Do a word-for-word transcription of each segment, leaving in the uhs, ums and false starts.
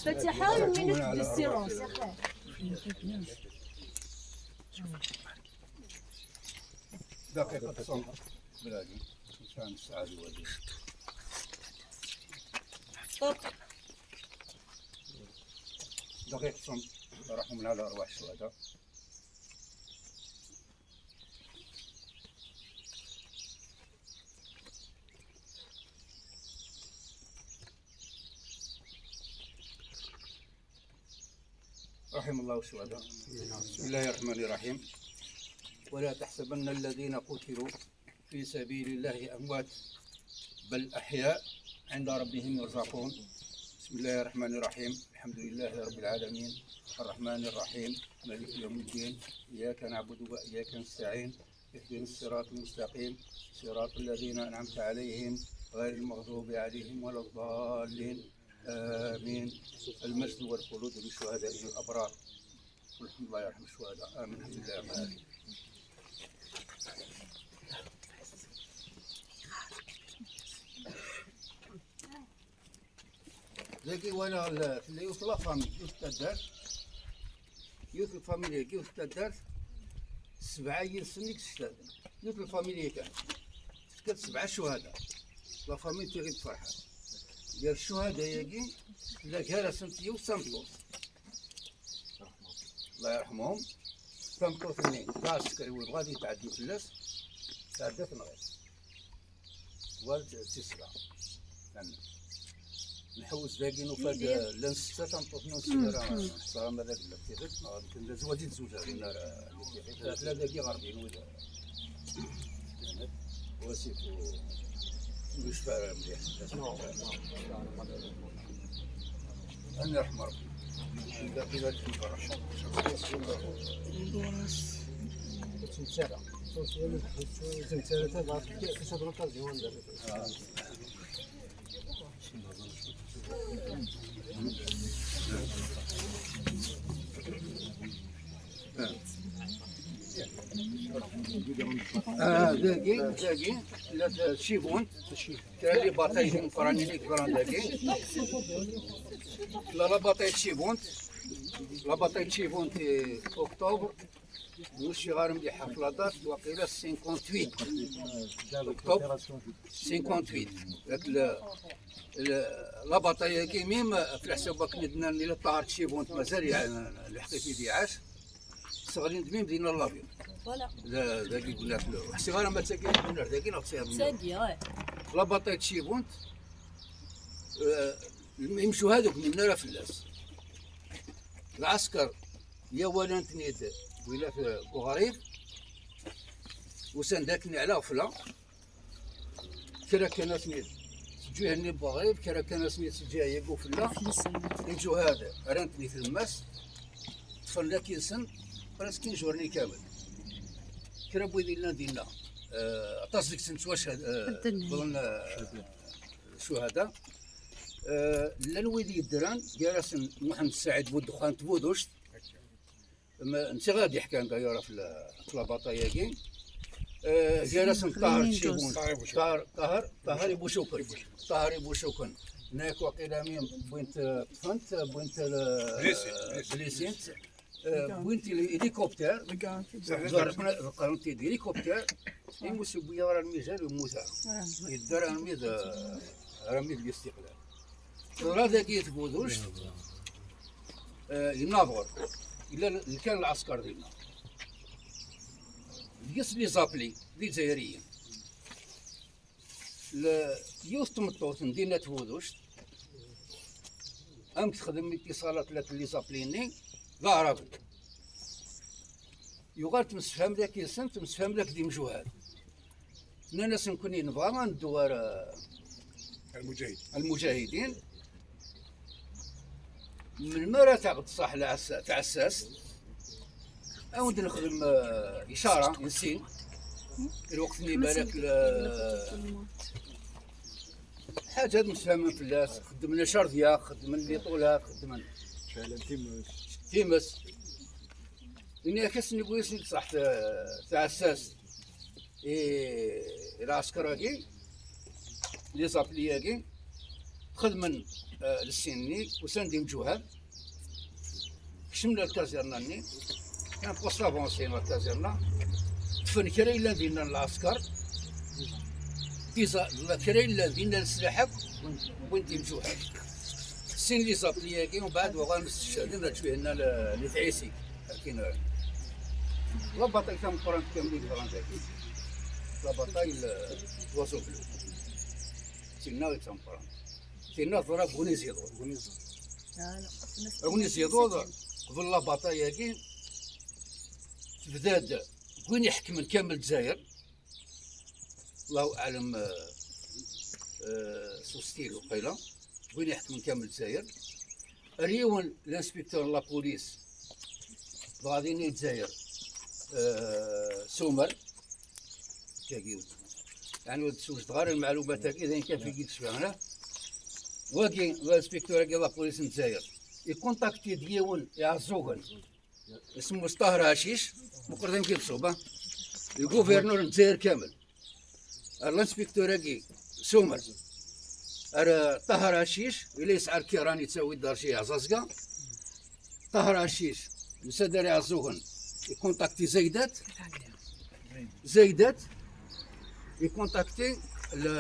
Fatiḥa, une minute de silence. دقيقة صمت. بلادي. كان السعادة والدي. دقيقة صمت. ترحم على أرواح الشهداء. رحم الله الشهداء. بسم الله الرحمن الرحيم. ولا تحسبن الذين قتلوا في سبيل الله أموات بل أحياء عند ربهم يرزقون. بسم الله الرحمن الرحيم. الحمد لله رب العالمين. الرحمن الرحيم. مالك يوم الدين. إياك نعبد وإياك نستعين. اهدنا الصراط المستقيم. صراط الذين أنعمت عليهم غير المغضوب عليهم ولا الضالين. آمين. المجد والخلود للشهداء الأبرار. والحمد لله يرحم الشهداء. آمين. الحمد لله رب العالمين. Dagi walaɣ la, tella yiwet la famille, yiwet taddart, yiwet lfamilya, yiwet taddart, sebɛa yid-sen i yessektaden. Yiwet lfamilya kan, tefka-d sebɛa ccuhada. La famille tiɣi d-ferḥen. Gar ccuhada-yagi, tella gar-asent yiwet d tameṭṭut. الله يرحمهم. Tameṭṭut-nni d aɛsekriw, yebɣa ad yetɛeddi fell-as, tɛedda tenɣa-t. War d tisra. Nḥewwes dagi nufa-d llan setta, tameṭṭut-nni ur nessin ara, neḥṣer ama d agella n tidet neɣ d akken d azwaj i tezweǧ ar dinna ara. Tella dagi ɣer din wid. Wasif ur yecfi ara mliḥ. Ad nirḥem Rebbi. Ur ttmettar ara. Ur ttmettar ara. Ah, dagi, dagi, la tcibunt, kra n les batailles timeqqranin i yeḍran dagi. La, la bataille de Chibount, la bataille de Chibount, eh, octobre, ur cfiɣ ara mliḥ ɣef la date, waqila cinquante-huit octobre, cinquante-huit. Dak le, le, la bataille-agi, même, ɣef leḥsab wakken i d-nnan, ila Ṭaher Tcibun, mazal yeɛ-, lḥeqq-it-id iɛac. Sseɣlin-d même dinna l'avion. Voilà. Da, dagi gullat le. Ḥsiɣ ara ma d tagi gullat dagi neɣ d tiyaḍ. Tagi, ouais. La bataille de Chibount, euh, imcuha deg ur nnan ara fell-as. Lɛesker, ya walan-ten-id, wilat, euh, uɣrib, usan-d akken iɛla ɣefla. Kra kan asen-id sǧiha-nni n Buɣrib, kra kan asen-id sǧiha-agi ufella. Lǧuhad rran-ten i tlemmast, ṭṭfen lak yid-sen presque une journée kamel. Kra n wid yellan dinna, eh, aṭas deg-sen ttwached-, eh, wwḍen, eh, ccuhada. Eh, llan wid yeddren, gar-asen Muḥend Saɛid Buddexxan n Tbuduct, Ma, netta ad d-yeḥkan d'ailleurs ɣef la, ɣef la bataille-agi. Eh, gar-asen Ṭaher Tcibun, Ṭaher, Ṭaher, Ṭaher Ibucuken. Ṭaher Ibucuken. Nekk waqila mi wwin-t, eh, ṭṭfen-t, wwin-t, eh, blessin-t. Eh, wwin-t hélicoptère. Ẓerqen, ḍeqqren-t-id hélicoptère. Imi ur s-yewwi ara lmizan, yemmut ara. Yedder armi d, eh, armi d listiqlal. Teḍra dagi i Tbuduct, eh, yennaḍur. Yella l-, kan lɛesker dinna. Deg-s les appelés, d Izzayriyen. Le-, yiwet tmeṭṭut n dinna Tbuduct, Amek texdem ittiṣalat lak li zappli-nni d aɛraben. Yuɣal temsefham lak yid-sen, temsefham lak d imjuhad. Nnan-as nekkni nebɣa ad neddu ɣer, eh, المجاهد. المجاهدين. Melmi ara taɣ-d ṣaḥ lɛessa-, tɛessast, ad wen-d-nexdem, eh, icara, n sin. Lweqt-nni balak l-, ḥaǧa ad msefhamen fell-as, xeddmen acardiya, xeddmen liṭulat, xeddmen times. Ini-ak ass-nni wis i d-ṣaḥ ta-, tɛessast i, i lɛesker-agi, li zappli-agi, xedmen, eh, lessin-nni, usan-d imjuhad, kecmen lkazirna-nni, kan post avancé n lkazirna, ṭṭfen kra yellan dinna n lɛesker, tiza-, kra yellan dinna n leslaḥ akk, wwin-d imjuhad. Sin li zappli-agi, umbeɛd uɣalen stechaden, acu henna li tɛisi. Akin, eh, la bataille tameqqrant kamel i yeḍran dagi. La bataille, eh, d Oiseau Bleu. Tinna i d tameqqrant. Tinna teḍra deg Uniziḍu. Uniziḍu, qbel la bataille-agi, tebda-d deg win iḥekmen kamel Lezzayer. Allahu aɛlam, eh, eh, s ustil waqila. Win iḥekmen kamel Lezzayer. Ar yiwen l'inspecteur n la police, dɣa din i Lezzayer, eh, Sumer. Kagi, yeɛni ur d-ssewjdeɣ ara lmeɛlumat-agi, d ayen kan fi yi-d-cfiɣ, neɣ? Wagi, l'inspecteur-agi n la police n Lezzayer, ikuntakti-d yiwen Iɛeẓẓugen, isem-is Ṭaher Ɛacic, meqqret amek i d-ṣuba, lguvernur n Lezzayer kamel. Ar l'inspecteur-agi, Sumer. Ar, eh, Ṭaher Ɛacic, yella yesɛa lkiran yettawi-d arci Ɛẓaẓga. Ṭaher Ɛacic, yusa-d ar Iɛeẓẓugen, ikuntakti Zaydat. Zaydat, ikuntakti le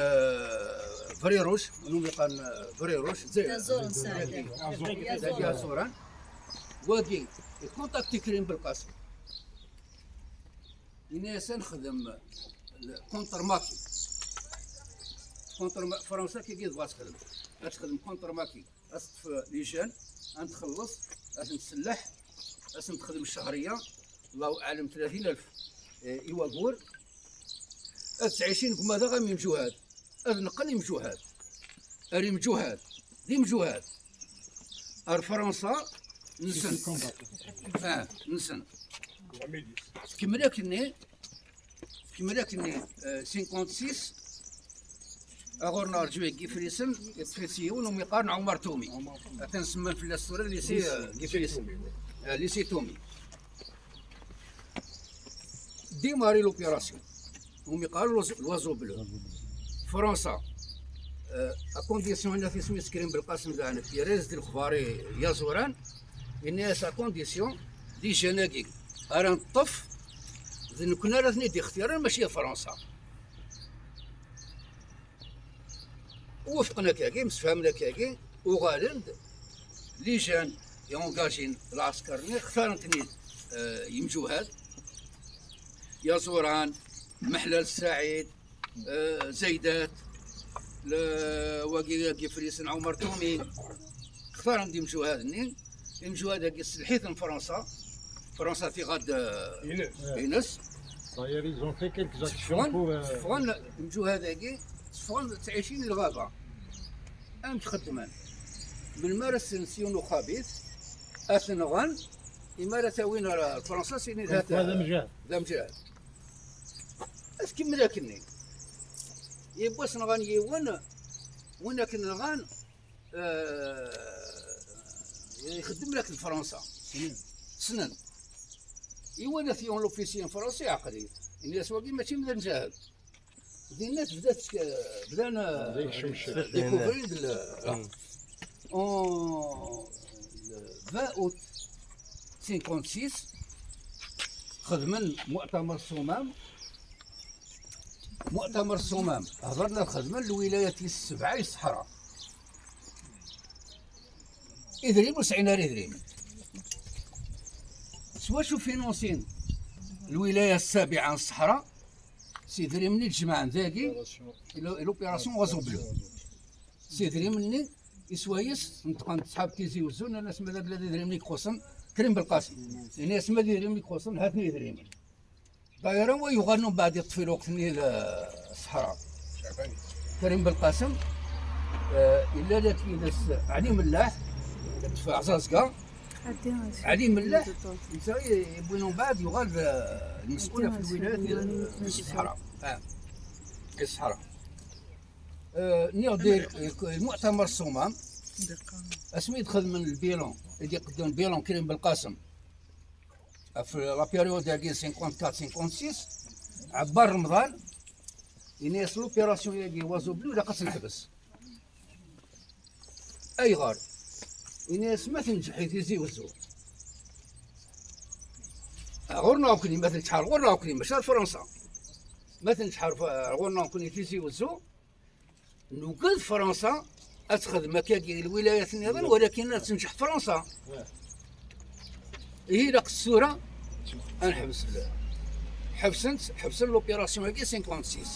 Vriruj, numi qqaren, eh, Vriruj, Zay-, Azuran, Saɛid. Dagi Azuran. Wagi, ikuntakti Krim Belqasem. Ini-as ad nexdem le contre-maquis. Contre-ma-, Fransa kigi tebɣa ad texdem. Ad texdem contre-maquis. Ad teṭṭef les jeunes, ad nxelleṣ, ad ten-tselleḥ, ad ten-texdem ccehriya, Allahu aɛlam, tlatin alef, eh, i wagur. Ad ttɛicin deg umadaɣ am imjuhad. Ad neqqen imjuhad. Ar imjuhad. D imjuhad. Ar Fransa, nsen. Ah, nsen. Tkemmel akkenni, tkemmel akkenni, eh, cinquante-six. Aɣur nerǧu deg Ifrisen, yeṭṭef-itt yiwen umi qqaren Ɛumar Tumi. Atan semman fell-as tura lycée, eh, Ifrisen. Eh, lycée Tumi. Démarrer l'opération. Umi qqaren l'oiseau, l'oiseau bleu. Fransa, eh, à condition, inna-t isem-is Krim Belqasem daɣen, yerra-as-d lexbar i Yazuran, yenna-as à condition, les jeunes-agi ara neṭṭef, d nekkni ara ten-id-ixtiren, mačči d Fransa. Wufqen akkagi, msefhamen akkagi, uɣalen-d les jeunes i engagin lɛesker-nni, xtaren-ten-id, eh, yimjuhad, Yazuran, Meḥlal Saɛid, eh, Zaydat, le-, wagi, wagi Frisen, Ɛumar Tumi, xtaren-d imjuhad-nni, imjuhad-agi sselḥiten Fransa, Fransa tiɣad, eh, ines. D'ailleurs, ils ont fait quelques actions pour, euh, tteffɣen, tteffɣen imjuhad-agi, tteffɣen ttɛicin di lɣaba. Amek xeddmen? Melmi ara sens yiwen uxabit, ad t-nɣen, imi ara t-awin ar Fransa, sini d amjad. D amjad. Ad tkemmel akkenni. Yiwwas nɣan yiwen, win akken nɣan, eh, ixeddem lak d Fransa. Ssnen. Iwala-t yiwen l'officier n Fransa, iɛqel-it. Ini-as wagi mačči d amjahel. Dinna tebda tk-, bdan, eh, découvrir-d le, en, le vingt août cinquante-six, xedmen muɛtamer Ṣṣumam. Muɛtamer Ṣṣumam, hedren ad xedmen lwilayat tis sebɛa i ṣṣeḥra. Idrimen ur sɛin ara idrimen. S wacu finansin lwilaya ssabiɛa n ṣṣeḥra? S idrimen i d-jemɛen dagi, i l'opération Oiseau Bleu. S idrimen-nni Iswa-yas, neṭqen-d ṣḥab Tizi Wezzu, nnan-as: "Ma d agla d idrimen i ixuṣṣen, Krim Belqasem." Ini-as: "Ma d idrimen i ixuṣṣen, ha-ten idrimen." Dayra, wa yuɣal mbeɛd, yeṭṭef-it lweqt-nni l-, ṣṣeḥra. Krim Belqasem, eh, yella daki yid-s Ɛli Mellaḥ, yeṭṭef Ɛẓaẓga. Ɛli Mellaḥ, netta i, yewwin mbeɛd yuɣal d lmesqul ɣef lwilayat di ṣṣeḥra. Ah, di ṣṣeḥra. Eh, nniɣ-d, eh, lmuɛtamar ṣṣumam, asmi i d-xedmen lbilan, i d-iqeddmen bilan Krim Belqasem, ɣef la période-agi cinquante-quatre cinquante-six, Ɛebban Remḍan, ini-as: "L'opération-agi Oiseau Bleu ilaq ad tt-neḥbes." "Ayɣer?" Ini-as: "Ma tenǧeḥ i Tizi Wezzu, ɣur-neɣ nekkni, ma tenǧeḥ ar ɣur-neɣ nekkni, mačči ar Fransa. Ma tenǧeḥ ar, ɣur-neɣ nekkni Tizi Wezzu, nugad Fransa ad texdem akkagi i lwilayat nniḍen, walakin ad tenǧeḥ Fransa. Ihi ilaq tura ad neḥbes l-, ḥebsen, ḥebsen l'opération-agi cinquante-six."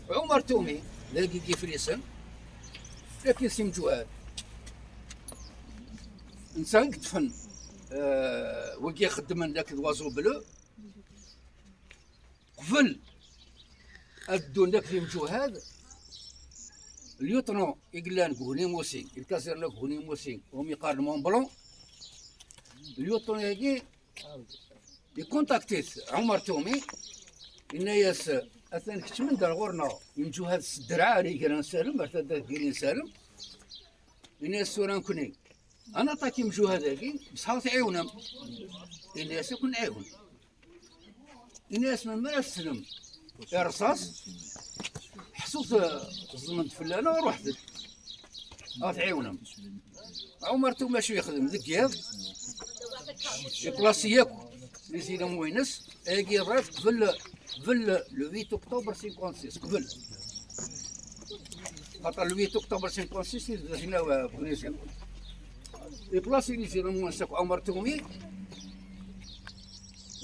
Ɛumar Tumi, dagi Ifrisen, lakin si Mǧuhad. Netta i yeṭṭfen, eh, wigi ixeddmen akked Oiseau Bleu. Qbel ad ddun akk d imǧuhad, lieutenant i yellan deg Ugnimusi, lkazirna deg Ugnimusi, umi qqaren Mont Blanc, lieutenant-agi ikuntakti-t Ɛumar Tumi, yenna-yas: "Atan keččmen-d ar ɣur-neɣ imǧuhad s ddreɛ ar iger n Salem, ar taddart n Gili n Salem." Yenna-yas: "Tura nekkni ad naṭaki imǧuhad-agi, bṣeḥ ad tɛiwnem." Yenna-yas: "Ad ken-nɛiwen." Ini-as: "Melmi ara teslem i rrṣaṣ, ḥsut, eh, ẓẓmen-d fell-aneɣ, ruḥet-d ad tɛiwnem." Ɛumar Tumac yexdem deg yiḍ, iplasi yakk les éléments-ines, ayagi yeḍra-d qbel, qbel le huit octobre cinquante-six, qbel. Xaṭer le huit octobre cinquante-six i d-, d-, d-, Iplasi les éléments-ines akk Ɛumar Tumi,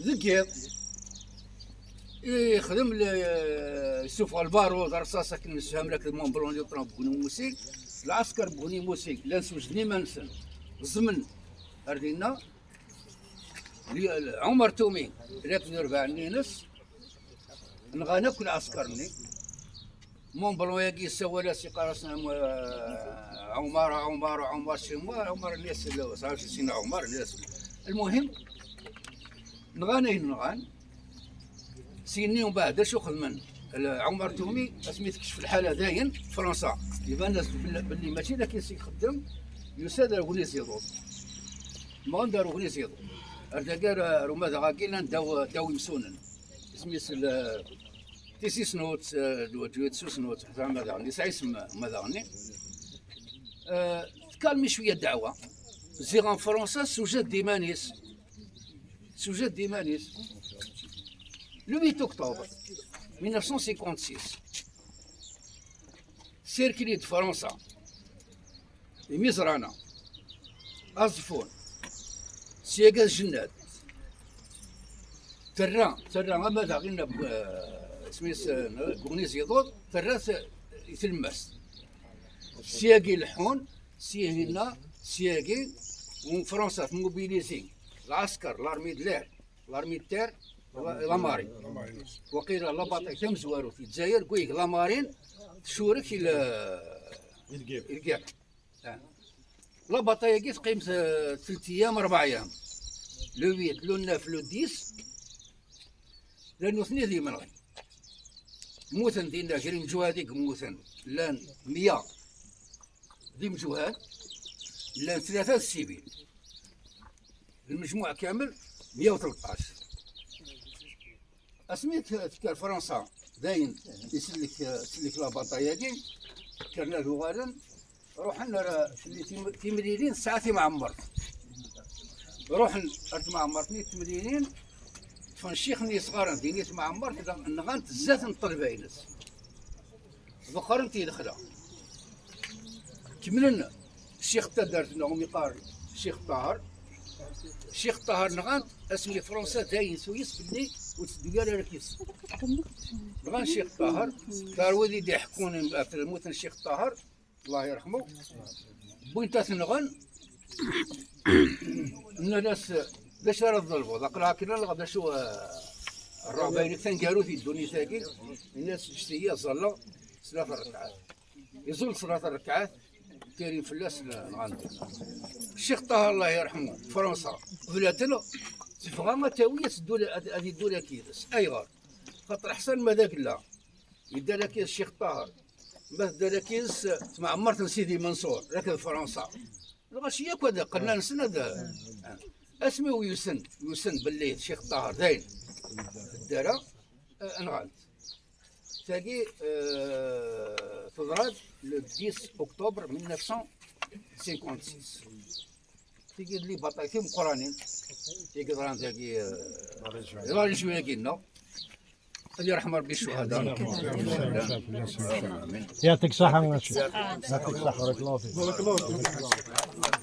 deg yiḍ, ixdem le-, isuffeɣ lbarud, rrṣaṣ akken nessefhem, akked Mont Blanc, lieutenant Bugni Musi, lɛesker Bugni Musi, llan swejden iman-nsen, ẓẓmen ar dinna, li-, Ɛumar Tumi, akked urbaɛ-nni-ines, nɣan akk lɛesker-nni. Mont Blanc-agi yessawal-as, yeqqar-as: "Ɛumar, Ɛumar, Ɛumar, c'est moi." Ɛumar, nni-as: "Sɛiɣ sin Ɛumar", nni-as. Lmuhim, nɣan ayen nɣan. Syenni umbeɛd, d acu xedmen? L-, Ɛumar Tumi, asmi tekcef lḥala dayen, Fransa, iban-as bel-, belli mačči d akken s-ixeddem, yusa-d ar Ugniz Iḍuḍ. Mɣen-d ar Ugniz Iḍuḍ. Ar dagi, ar, ar umadaɣ-agi, llan ddaw, ddaw imsunen. Isem-is l-, Tisisnut, eh, d-, d-, Tisusnut, ḥaca umadaɣ-nni, yesɛa isem umadaɣ-nni. Eh, tkalmi cwiya ddeɛwa. Ziɣen Fransa tessewjad-d iman-is. Tessewjad-d iman-is. Le huit octobre mille neuf cent cinquante-six, sirkli-d Fransa. Imiẓrana, Aẓeffun, syaga d Jennad, terra, terra amadaɣ-in, eh, isem-is, eh, Bugni Ziḍuḍ, terra-t i tlemmast. Syagi leḥḥun, syihinna, syagi, u Fransa tmobilizi lɛesker, l'armée de l'air, l'armée de terre, la, la marine. Waqila la bataille tamezwarut i Lezzayer, deg wayeg la marine tcurek i l-, i lgirra. Ah. La bataille-agi teqqim, eh, telt ayyam, rebɛ ayyam. Le huit, le neuf, le dix, llan nutni d imenɣi. Mmuten dinna, gar imjuhad i yemmuten, llan meyya d imjuhad, llan tlata d civils. Lmejmuɛ kamel meyya u tleṭṭac. Asmi k-, tekker Fransa, dayen isellek, isellek la bataille-agi, kkren ad uɣalen, ruḥen ar, fell-i tim-, timlilin tesɛa timɛemmert. Ruḥen ar tmeɛmmert-nni timlilin, ṭṭfen ccix-nni yesɣaren din i tmeɛmmert, nɣan-t zdat n ṭṭelba-ines. Ḍeqqren-t i lexla. Kemmlen ccix n taddart-nneɣ umi qqaren Ccix Ṭaher. Ccix Ṭaher nɣan-t asmi Fransa dayen tuyes belli ur tetteddu ara ar yis. Nɣan Ccix Ṭaher, kar wid i d-iḥekkun ɣef lmut n Ccix Ṭaher, الله يرحمه، بوين تاتنغن. Nnan-as: "D acu ara tḍelbeḍ? Aql-aɣ akken neɣ d acu, eh, rrehba-inek taneggarut di ddunit-agi?" Yenna-as: "Ǧǧet-iyi ad ẓalleɣ snat rrekɛat." Iẓul snat rrekɛat, kkarin fell-as, nɣan-t. Ccix Ṭaher, Allah yerḥmu, Fransa qbel-aten, tebɣa ad tawi ad teddu, ad, ad iddu lak yid-s. Ayɣer? Xaṭer ḥsan ma d agella yedda lak yid-s Ccix Ṭaher, ma tedda lak yid-s tmeɛmert n Sidi Menṣur, lak d Fransa. Lɣaci yakk ad qqnen-nsen ad, asmi wi yusen, yusen belli Ccix Ṭaher dayen tedda ara, eh, nɣan-t. Tagi, eh, teḍra-d le dix octobre mille neuf cent cinquante-six. Tigi d les batailles timeqqranin i yeḍran dagi, eh, la région-agi-nneɣ. Ad yerḥem Rebbi ccuhada. يعطيك الصحة. يعطيك الصحة، بارك الله فيك.